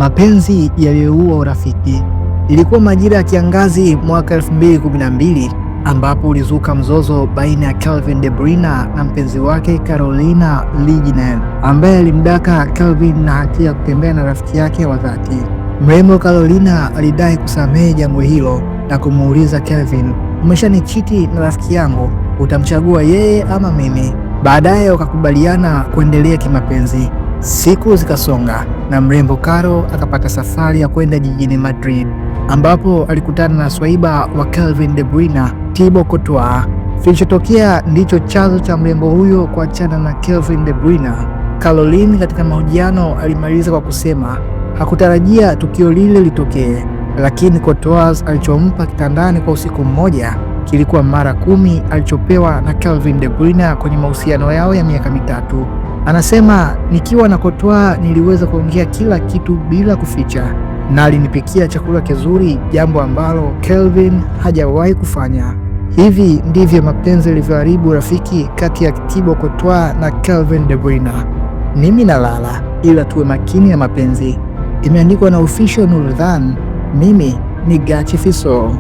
Mapenzi yaliyoua urafiki. Ilikuwa majira ya kiangazi mwaka 2012 ambapo ulizuka mzozo baina ya Kelvin De Bruyne na mpenzi wake Carolina Ligner ambaye alimdaka Kelvin na hatia ya kutembea na rafiki yake wa dhati. Mrembo Carolina alidai kusamehe jambo hilo na kumuuliza Kelvin, umeshanichiti na rafiki yangu, utamchagua yeye ama mimi? Baadaye wakakubaliana kuendelea kimapenzi. Siku zikasonga na mrembo Caro akapata safari ya kwenda jijini Madrid ambapo alikutana na swaiba wa Kelvin De Bruyne, Thibaut Courtois. Kilichotokea ndicho chanzo cha mrembo huyo kuachana na Kelvin De Bruyne. Caroline katika mahojiano alimaliza kwa kusema hakutarajia tukio lile litokee, lakini Courtois alichompa kitandani kwa usiku mmoja kilikuwa mara 10 alichopewa na Kelvin De Bruyne kwenye mahusiano yao ya miaka 3. Anasema, nikiwa na Courtois niliweza kuongea kila kitu bila kuficha, na alinipikia chakula kizuri, jambo ambalo Kelvin hajawahi kufanya. Hivi ndivyo mapenzi yalivyoharibu urafiki kati ya Thibaut Courtois na Kelvin De Bruyne. Mimi nalala, ila tuwe makini na mapenzi. Imeandikwa na Official Nurdhan. Mimi ni Gachi Fiso.